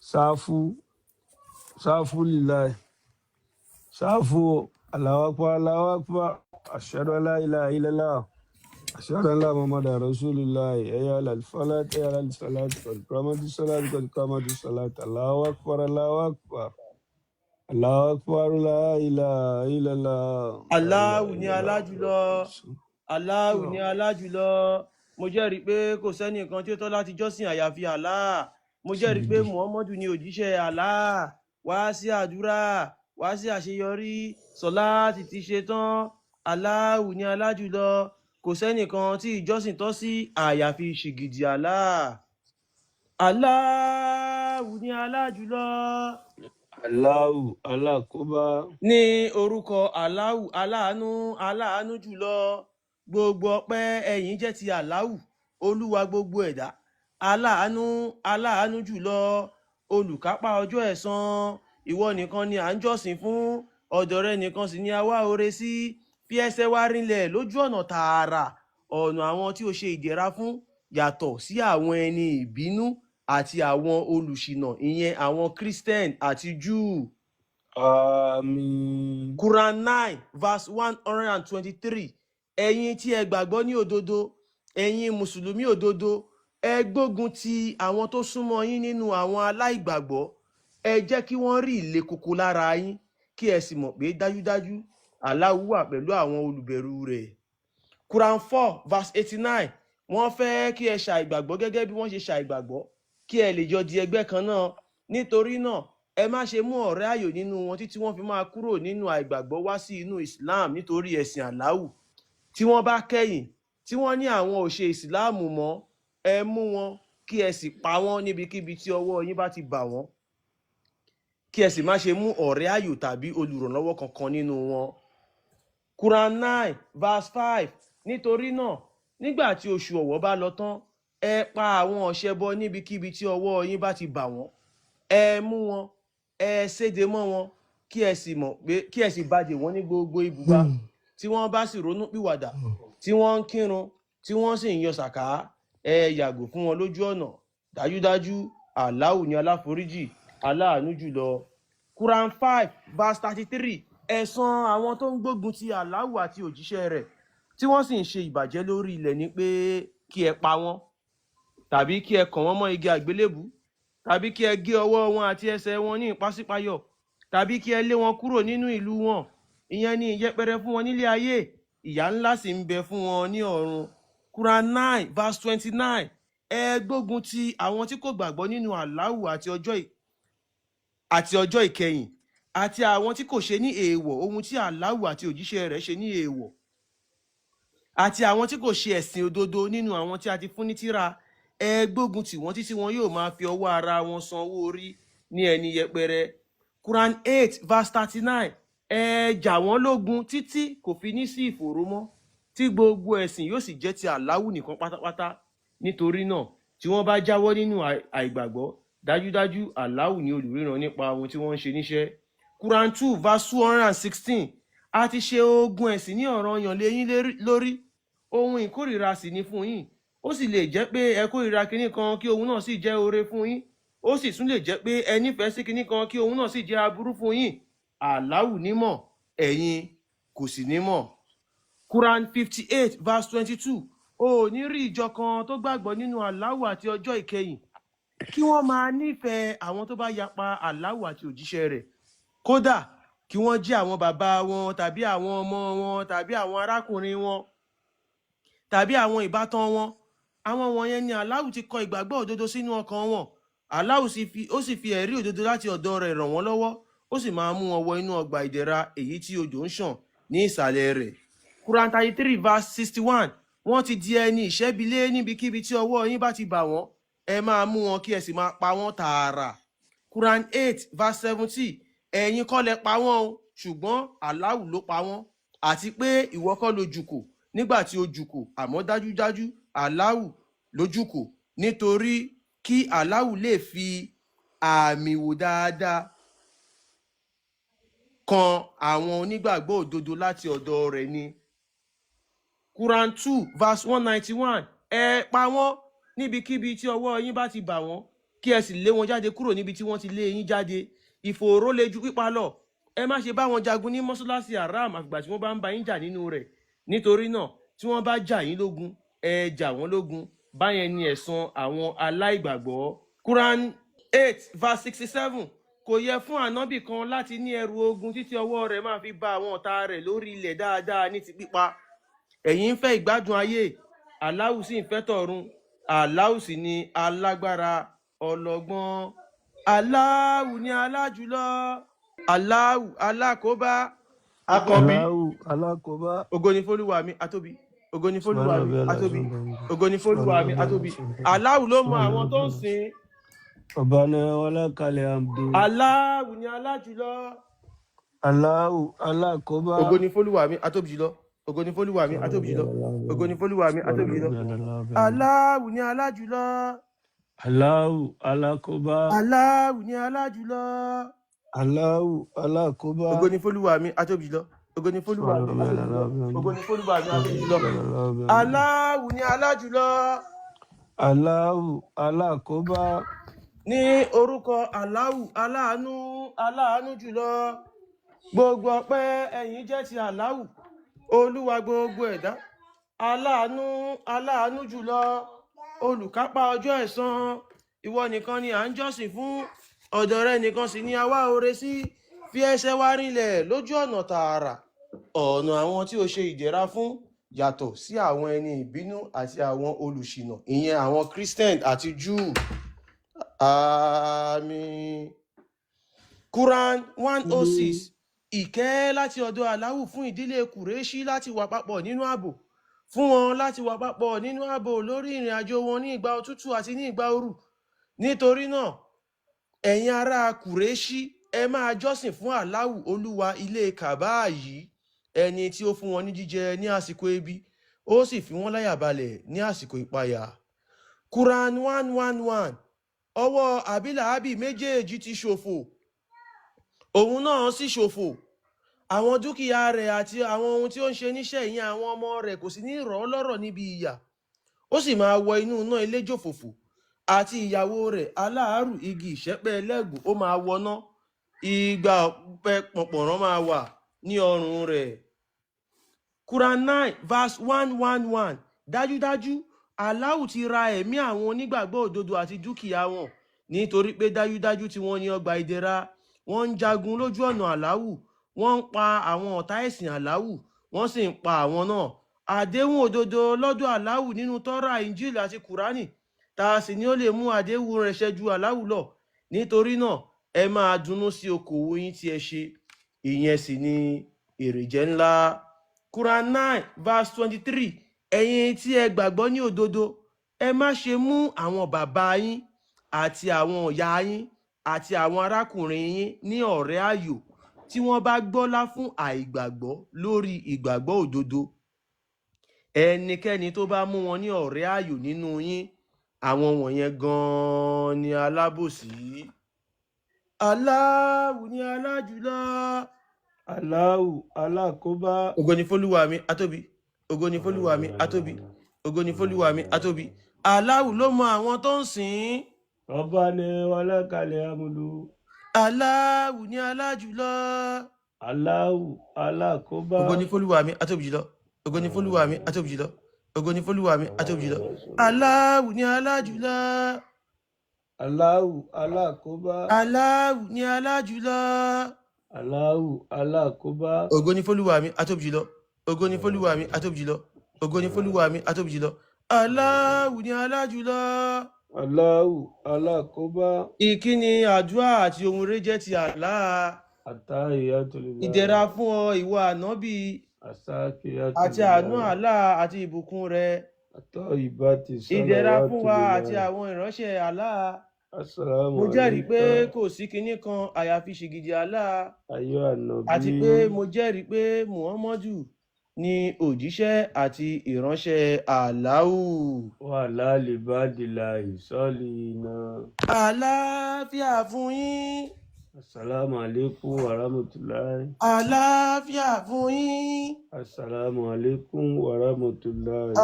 Sáfù sáfù líláì sáfù. Allahu akbar, Allahu akbar, ashhadu an la ilaha illallah, ashhadu anna Muhammadan rasulullah. Hayya alal falah, hayya alal salat, qad qamatis salat, qad qamatis salat. Allahu akbar, Allahu akbar, Allahu akbar, la ilaha illallah, la ilaha Aláwù ní illallah. alájùlọ, Aláwù ní alájùlọ. Mo jẹ́rìí pé kò sẹ́nìkan tí ó tọ́ láti jọ́sìn àyàfi Allah. Mo jẹ́rìí pé Ṣìgìdì. Muhammadu ni òjíṣẹ́ Allah. Wá sí àdúrà, wá sí àṣeyọrí, sọláàtì ti ṣe tán. Aláwù ní alájùlọ, kò sẹ́nìkan tí ìjọsìn tọ́ sí àyàfi ṣìgìdì Allah. Aláwù ní alájùlọ. Allahu alákóbá. Ní orúkọ Aláwù, aláàánú, aláàánú jùlọ. Gbogbo ọpẹ́ ẹ̀yìn jẹ́ ti Aláwù, olúwa gbogbo ẹ̀dá, aláàánú, aláàánú jùlọ, olùkápá ọjọ́ ẹ̀san. Ìwọ nìkan ni à ń jọ́sìn fún, ọ̀dọ̀ rẹ nìkan sì ni a wá oore sí. Fi ẹsẹ̀ wa rinlẹ̀ lójú ọ̀nà tààrà, ọ̀nà àwọn tí ó ṣe ìdẹ̀ra fún, yàtọ̀ sí àwọn ẹni ìbínú àti àwọn olùṣìnà, ìyẹn àwọn Christian àti Júù. Àmín. Quran 9 verse 123. Ẹ̀yin tí ẹ gbàgbọ́ ní òdodo, ẹ̀yin mùsùlùmí òdodo, ẹ gbógun ti àwọn tó súnmọ́ yín nínú àwọn aláìgbàgbọ́. Ẹ jẹ́ kí wọ́n rí ìle koko lára yín, kí ẹ sì mọ̀ pé dájúdájú Allah wà pẹ̀lú àwọn olùbẹ̀rù rẹ̀. Quran 4 verse 89. Wọ́n fẹ́ kí ẹ ṣàìgbàgbọ́ gẹ́gẹ́ bí wọ́n ṣe ṣàìgbàgbọ́, kí ẹ lè jọ di ẹgbẹ́ kan náà. Nítorí náà, ẹ má ṣe mú ọ̀rẹ́ àyò nínú wọn títí wọ́n fi máa kúrò nínú àìgbàgbọ́ wá sí inú Islam nítorí ẹ̀sìn Aláwù. Tí wọ́n bá kẹ́yìn, tí wọ́n ní àwọn ò ṣe ìsìláàmù mọ́, ẹ mú wọn kí ẹ sì pa wọ́n níbikíbi tí ọwọ́ yín bá ti bà wọ́n, kí ẹ sì má ṣe mú ọ̀rẹ́ àyò tàbí olùrànlọ́wọ́ kankan nínú wọn. Quran 9 verse 5. Nítorí náà, nígbà tí oṣù ọ̀wọ̀ bá lọ tán, ẹ pa àwọn ọ̀ṣẹbọ níbikíbi tí ọwọ́ yín bá ti bà wọ́n. Ẹ mú wọn, ẹ séde mọ́ wọn, kí ẹ sì mọ̀ pé kí ẹ sì bàjẹ́ wọn ní gbogbo ibùba. Tí wọ́n bá sì ronú pìwàdà, tí wọ́n ń kírun, tí wọ́n sì ń yan sàká, ẹ yàgò fún wọn lójú ọ̀nà. Dájúdájú, Aláwù ní aláforíjì, aláàánú jùlọ. Quran 5 verse 33. Ẹ̀san àwọn tó ń gbógun ti Aláwù àti òjíṣẹ́ rẹ̀, tí wọ́n sì ń ṣe ìbàjẹ́ lórí ilẹ̀, ni pé kí ẹ pa wọ́n, tàbí kí ẹ kàn wọ́n mọ́ igi àgbélébù, tàbí kí ẹ gé ọwọ́ wọn àti ẹsẹ̀ wọn ní ìpàsípayọ̀, tàbí kí ẹ lé wọn kúrò nínú ìlú wọn. Ìyẹn ni ìyẹpẹrẹ fún wọn nílé ayé, ìyà ńlá sì ń bẹ fún wọn ní ọ̀run. Quran 9 verse 29. Ẹ gbógun ti àwọn tí kò gbàgbọ́ nínú Aláwù àti ọjọ́ ìkẹyìn, àti àwọn tí kò ṣe ní èèwọ̀ ohun tí Aláwù àti òjíṣẹ́ rẹ̀ ṣe ní èèwọ̀, àti àwọn tí kò ṣe ẹ̀sìn òdodo nínú àwọn tí a ti fún ní tírà. Ẹ gbógun tì wọ́n títí wọn yóò máa fi ọwọ́ ara wọn san owó orí ní ẹni yẹpẹrẹ. Quran 8 verse 39. Ẹ jà wọ́n lógun títí kò fi ní sí ìfòòró mọ́, tí gbogbo ẹ̀sìn yóò sì jẹ́ ti Aláwù nìkan pátápátá. Nítorí náà, tí wọ́n bá jáwọ́ nínú àìgbàgbọ́, dájúdájú Aláwù ní olùríran nípa ohun tí wọ́n ń ṣe níṣẹ́. Quran 2 verse 216. A ti ṣe ogun ẹ̀sìn ní ọ̀ranyàn lé yín lórí, ohun ìkórìíra sì ni fún yín. Ó sì lè jẹ́ pé ẹ kórìíra kinní kan, kí ohun náà sì jẹ́ oore fún yín. Ó sì tún lè jẹ́ pé ẹ nífẹ̀ẹ́ sí kinní kan, kí ohun náà sì jẹ́ aburú fún yín. Aláwù nímọ̀, ẹ̀yin kò sì nímọ̀. Quran 58 verse 22. O ò ní rí ìjọ kan tó gbàgbọ́ nínú Aláwù àti ọjọ́ ìkẹyìn kí wọ́n máa nífẹ̀ẹ́ àwọn tó bá yapa Aláwù àti òjíṣẹ́ rẹ̀, kódà kí wọ́n jẹ́ àwọn bàbá wọn, tàbí àwọn ọmọ wọn, tàbí àwọn arákùnrin wọn, tàbí àwọn ìbátan wọn. Àwọn wọ̀nyẹn ni Aláwù ti kọ ìgbàgbọ́ òdodo sínú ọkàn wọn. Aláwù sì fi ó sì fi ẹ̀rí òdodo láti ọ̀dọ̀ rẹ̀ ràn wọ́n lọ́wọ́, ó sì máa mú wọn wọ inú ọgbà ìdẹ̀ra èyí tí odò ń ṣàn ní ìsàlẹ̀ rẹ̀. Quran 33 verse 61. Wọ́n ti di ẹni ìṣẹ́bilé níbikíbi tí ọwọ́ yín bá ti bà wọ́n. Ẹ máa mú wọn, kí ẹ sì máa pa wọ́n tààrà. Quran 8 verse 70. Ẹ̀yin kọ́ lẹ pa wọ́n o, ṣùgbọ́n Aláwù ló pa wọ́n, àti pé ìwọ kọ́ ló jùkò nígbà tí o jùkò, àmọ́ dájúdájú Aláwù ló jùkò, nítorí kí Aláwù lè fi àmì wò dáadáa kan àwọn onígbàgbọ́ òdodo láti ọ̀dọ̀ rẹ̀ ni. Quran 2 verse 191. Ẹ pa wọ́n níbikíbi tí ọwọ́ yín bá ti bà wọ́n. Kí ẹ sì lé wọn jáde kúrò níbi tí wọ́n ti lé yín jáde. Ìfòòró le ju pípa lọ. Ẹ má ṣe bá wọn jagun ní mọ́ṣáláṣí haram àfìgbà tí wọ́n bá ń bá yín jà nínú rẹ̀. Nítorí náà, tí wọ́n bá jà yín lógun, ẹ jà wọ́n lógun. Báyẹn ni ẹ̀san àwọn aláìgbàgbọ́. Quran 8 verse 67. Kò yẹ fún ànábì kan láti ní ẹrù ogun títí ọwọ́ rẹ̀ máa fi bá àwọn ọ̀tá rẹ̀ lórí ilẹ̀ dáadáa ní ti pípa. Ẹ̀yin ń fẹ́ ìgbádùn ayé, Aláwù sì ń fẹ́ tọ̀run. Aláwù sì ni alágbára, ọlọ́gbọ́n. Aláwù ni alájùlọ, Aláwù alákòóbá. Akànbí. Aláwù alákòóbá. Ògo ni fólúwa mi, atóbi. Ògo ni fólúwa mi, atóbi. Ògo ni fólúwa mi, atóbi. Aláwù ló mọ àwọn tó ń sìn. Rabbana walakal hamdu. Aláwù ni alájùlọ. Aláwù alákòóbá. Ògo ni fólúwa mi, atóbi jùlọ. Ògo ni fólúwa mi, atóbi jùlọ. Ògo ni fólúwa mi, atóbi jùlọ. Aláwù ni alájùlọ. Aláwù alákòóbá. Aláwù ni alájùlọ. Aláwù alákòóbá. Ògo ni fólúwa mi, atóbi jùlọ. Ògo ni fólúwa mi, atóbi jùlọ. Ògo ni fólúwa mi, atóbi jùlọ. Aláwù ni alájùlọ. Aláwù alákòóbá. Ní orúkọ Aláwù, aláàánú, aláàánú jùlọ. Gbogbo ọpẹ́ ẹ̀yìn jẹ́ ti Aláwù, olúwa gbogbo ẹ̀dá, aláàánú, aláàánú jùlọ, olùkápá ọjọ́ ẹ̀san. Ìwọ nìkan ni à ń jọ́sìn fún, ọ̀dọ̀ rẹ nìkan sì ni a wá oore sí. Fi ẹsẹ̀ wa rinlẹ̀ lójú ọ̀nà tààrà, ọ̀nà àwọn tí o ṣe ìdẹ̀ra fún, yàtọ̀ sí àwọn ẹni ìbínú àti àwọn olùṣìnà, ìyẹn àwọn Christian àti Jew. Àmín. Quran 106. Ìkẹ́ láti ọ̀dọ̀ Aláwù fún ìdílé Kùrẹ́ṣí láti wà papọ̀ nínú ààbò, fún wọn láti wà papọ̀ nínú ààbò lórí ìrìn àjò wọn ní ìgbà òtútù àti ní ìgbà ooru. Nítorí náà, ẹ̀yin ará Kùrẹ́ṣí, ẹ máa jọ́sìn fún Aláwù, olúwa ilé Kàbá yìí, ẹni tí ó fún wọn ní jíjẹ ní àsìkò ebi, ó sì fi wọ́n láyà balẹ̀ ní àsìkò ìpayà. Quran 111. Ọwọ́ àbílàábì méjèèjì ti ṣòfò, òun náà sì ṣòfò. Àwọn dúkìá rẹ̀ àti àwọn ohun tí ó ń ṣe níṣẹ́, ìyẹn àwọn ọmọ rẹ̀, kò sí ní rọ̀ ọ́ lọ́rọ̀ níbi ìyà. Ó sì máa wọ inú iná eléjò fòfò, àti ìyàwó rẹ̀ aláàárù igi ìṣẹ́pẹ́ ẹlẹ́gùn, ó máa wọná. Ìgbà ọ̀pẹ pọ̀npọ̀rán máa wà ní ọrùn rẹ̀. Quran 9 verse 111. Dájúdájú, Aláwù ti ra ẹ̀mí àwọn onígbàgbọ́ òdodo àti dúkìá wọn, nítorí pé dájúdájú tí wọ́n ní ọgbà ìdẹ̀ra. Wọ́n ń jagun lójú ọ̀nà Aláwù, wọ́n ń pa àwọn ọ̀tá ẹ̀sìn Aláwù, wọ́n sì ń pa àwọn náà. Àdéhùn òdodo lọ́dọ̀ Aláwù nínú Tọ́rà, Injil àti Kùránì. Tá a sì ní ó lè mú àdéhùn rẹ̀ ṣẹ ju Aláwù lọ? Nítorí náà, ẹ máa dunnú sí okòwò yín tí ẹ ṣe, ìyẹn sì ni èrèjẹ ńlá. Quran 9 verse 23. Ẹ̀yin tí ẹ gbàgbọ́ ní òdodo, ẹ má ṣe mú àwọn bàbá yín àti àwọn ìyá yín àti àwọn arákùnrin yín ní ọ̀rẹ́ ààyò tí wọ́n bá gbọ́lá fún àìgbàgbọ́ lórí ìgbàgbọ́ òdodo. Ẹnikẹ́ni tó bá mú wọn ní ọ̀rẹ́ ààyò nínú yín, àwọn wọ̀nyẹn gan-an ni alábòsí. Aláwù ní alájùlọ. Aláwù alákòóbá. Ògo ni fólúwa mi, atóbi. Ògo ni fólúwa mi, atóbi. Ògo ni fólúwa mi, atóbi. Aláwù ló mọ àwọn tó ń sìn ín. Rabbana walakal hamdu. Aláwù ní alájùlọ. Aláwù alákòóbá. Ògo ni fólúwa mi, atóbi jùlọ. Ògo ni fólúwa mi, atóbi jùlọ. Ògo ni fólúwa mi, atóbi jùlọ. Aláwù ní alájùlọ. Aláwù alákòóbá. Aláwù ní alájùlọ. Aláwù alákòóbá. Ògo ni fólúwa mi, atóbi jùlọ. Ògo ni fólúwa mi, atóbi jùlọ. Ògo ni fólúwa mi, atóbi jùlọ. Aláwù ní alájùlọ. Aláwù alákòóbá. Ìkíni, àdúrà àti ohun rere jẹ́ ti Allah. Attahiyatulillahi. Ìdẹ̀ra fún ọ, ìwọ ànábì, àti àánú Asakiyatulillahi. Allah àti ìbùkún rẹ̀. At-tayyibati Ìdẹ̀ra fún wa àti salawatulillahi. àwọn ìránṣẹ́ Allah. Assalamu Mo jẹ́rìí pé alayka kò sí kinní kan àyàfi ṣìgìdì Allah, ayyuhan àti pé nabi. mo jẹ́rìí pé Muhammadu ni òjíṣẹ́ àti ìránṣẹ́ Allahu. Wa ala ibadillahi salihina. Àlàáfíà fún yín. Assalamu alaikum wa rahmatullahi. Àlàáfíà fún yín. Assalamu alaikum wa rahmatullahi.